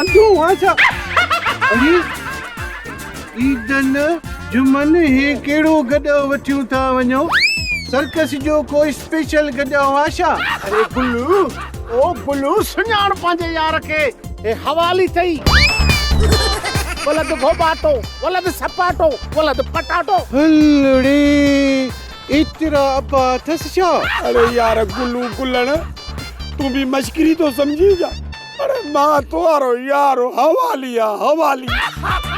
انڌو آن ڇا؟ اڙي عيدن جمن هي ڪهڙو گڏهه وٺيون ٿا وڃو؟ سرڪس جو ڪو اسپيشل گڏهه آ ڇا؟ اڙي گلو او گلو سڃاڻ پنهنجي يار کي هي حوالي ٿئي. ولد گهوٻاٽو ولد سپاٽو ولد پٽاٽو. هل ڙي ايترا ابا اٿس ڇا؟ اڙي يار گلو گلڻ تون به مشڪري ٿو سمجهين ڇا؟ اڙي مان تو وارو يار حوالي آ حوالي.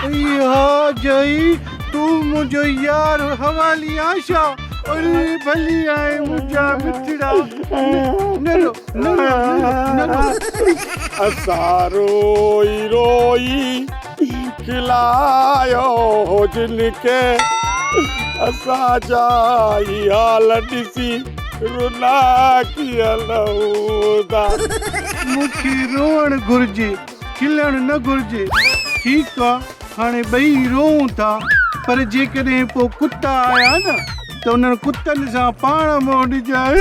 اي ها جئي تون منهنجو يار حوالي آ ڇا؟ اڙي ڀلي آئين منهنجا مٺڙا نه رو نه رو نه رو. اسان روئي روئي کلايو هو جن کي اسان جا هي حال ڏسي رنا ڪيئن نه هوندا. مون کي روئڻ گهرجي، کلڻ نه گهرجي. ٺيڪ آ، هاڻي ٻئي روئون ٿا، پر جيڪڏهن پوء ڪتا آيا نه ته انهن ڪتن سان پاڻ منهن ڏجانء.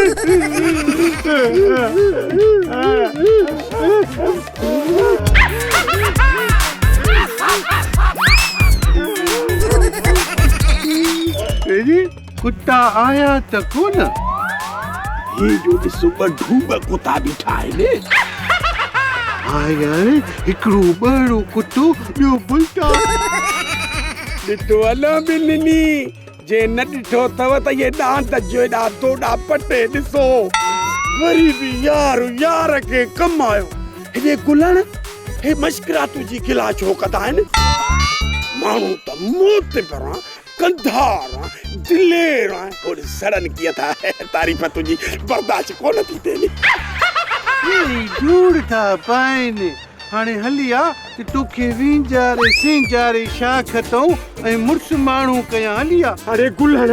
ڪتا آيا ته ڪونه. هي جو ڏس ٻه ڍوٻ ڪتا بيٺا آهن. ها يار هڪڙو ٻهڙو ڪتو ٻيو بلٽا. ڏٺو الا ٻنهي جي نه ڏٺو اٿو ته اهي ڏاند جيڏا دوڏا پٽي ڏسو. وري به يار يار کي ڪم آيو. هيڏي گلڻ هي مشڪرا تنهنجي گلا ڇو ڪندا آهن. ماڻهو ته معتبر آن، ڪنڌار آن، دلير آن. هوڏي سڙن ڪيئن ٿا تعريف تنهنجي برداشت ڪونه ٿي ٿئي. اهي ڌوڙ ٿا پائين. هاڻي هلي آ ته توکي وينجهاري سينجهاري شاخ اٿئون ۽ مڙس ماڻهو ڪيان هلي آ. اڙي گلڻ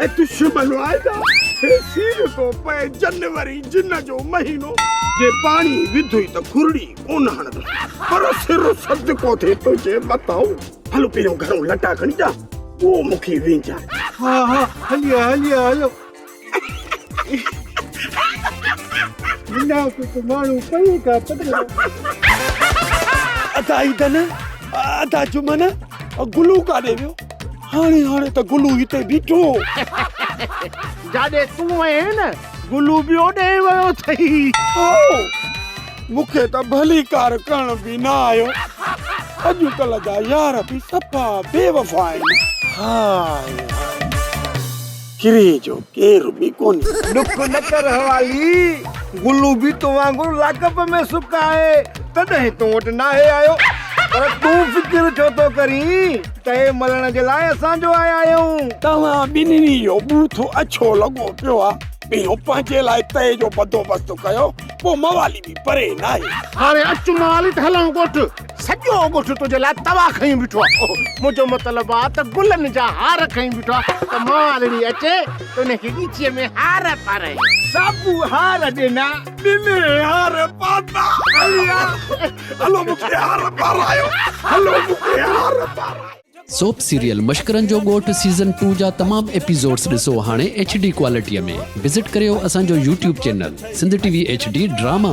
۽ دشمن واعدا هي سير ٿو پئي جنوري جن جو مهينو جي پاڻي وڌوئي ته کرڙي ڪونه هڻندس پر سر صدقو ٿئي تنهنجي مٿئون هلو پهريون گهرون لٽا کڻي اچان پوء مون کي وينجهار. ها ها هلي آ هلي آ هلو. منافق ماڻهو پئي ٿا پڌرا. ادا عيدن، ادا جمن، گلو ڪاڏي ويو؟ هاڻي هاڻي ته گلو هتي بيٺو هو. جاڏي تون وئين نه، گلو به اوڏي ئي ويو اٿئي. هائو، مون کي ته ڀليڪار ڪرڻ به نه آيو. اڄڪلهه جا يار به صفا بيوفا آهن. High high. ڪري جو ڪير به ڪونهي. ڏک نه ڪر حوالي، گلو به تو وانگر لاڪپ ۾ سڪ آهي، تڏهن تو وٽ ناهي آيو. پر تون فڪر ڇو ٿو ڪرين، طئي ملڻ جي لاء اسان جو آيا آهيون. توهان ٻنهي جو ٻوٿ اڇو لڳو پيو آ. پهريون پنهنجي لاء طئي جو بندوبست ڪيو، پوء موالي به پري ناهي. هاڻي اچ موالي ته هلون ڳوٺ. سڄو ڳوٺ تنهنجي لاء توا کنيون بيٺو آ. منهنجو مطلب آ ته گلن جا هار کنيون بيٺو آ ته موالڙي اچي ته ان کي ڳچيء ۾ هار پارائي. صابو هار ڏنا. ٻنهي هار پاتا. هلو مون کي هار پارايو. هلو مون کي هار پارايو. سوپ سيريل مشڪرن جو ڳوٺ سيزن ٽو جا تمام ايپيسوڊس ڏسو هاڻي ايڇ ڊي ڪوالٽي ۾ وزٽ ڪريو اسان جو YouTube channel Sindh T V H D drama.